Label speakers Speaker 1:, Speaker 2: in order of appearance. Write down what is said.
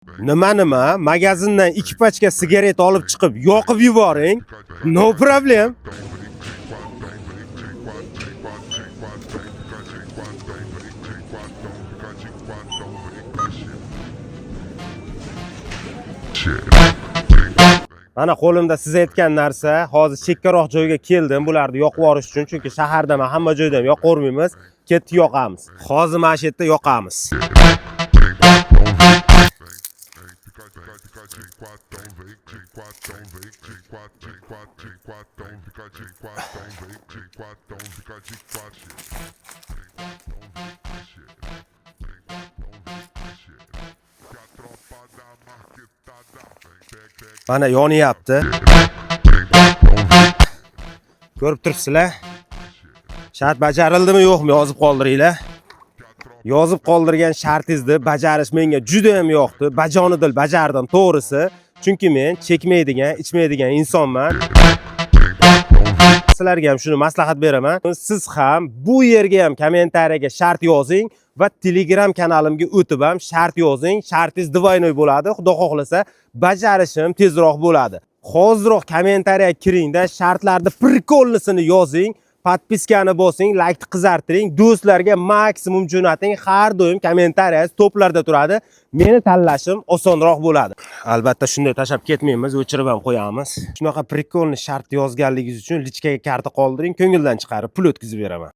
Speaker 1: Nima nima, magazindan 2 pachka sigaret olib chiqib yoqib yuboring. No problem. Mana qo'limda siz aytgan narsa. Hozir chekkaroq joyga keldim bularni yoqib yuborish uchun, chunki shaharda man hamma joyda ham yoqavermaymiz. Ketdik, yoqamiz. Hozir mana shu yerda yoqamiz. Mana yonyapti. Ko'rib turibsizlar. Shart bajarildimi, yo'qmi, yozib qoldiringlar. Yozib qoldirgan shartingizni bajarish menga juda ham yoqdi. Bajonidil bajardim, to'g'risi. Chunki men chekmaydigan, ichmaydigan insonman. Sizlarga ham shuni maslahat beraman. Siz ham bu yerga ham kommentariyaga shart yozing va Telegram kanalimga o'tib ham shart yozing. Shartingiz двойной bo'ladi. Xudo xohlasa, bajarishim tezroq bo'ladi. Hoziroq kommentariyaga kiringda, shartlarni прикольный sini yozing. Подписка ni bosing, laykni qizartiring, do'stlarga maksimum jo'nating. Har doim kommentariyangiz toplarda turadi. Meni tanlashim osonroq bo'ladi. Albatta shunday tashlab ketmaymiz, o'chirib ham qo'yamiz. Shunaqa прикольный shart yozganligingiz uchun личка ga karta qoldiring, ko'ngildan chiqarib pul o'tkazib beraman.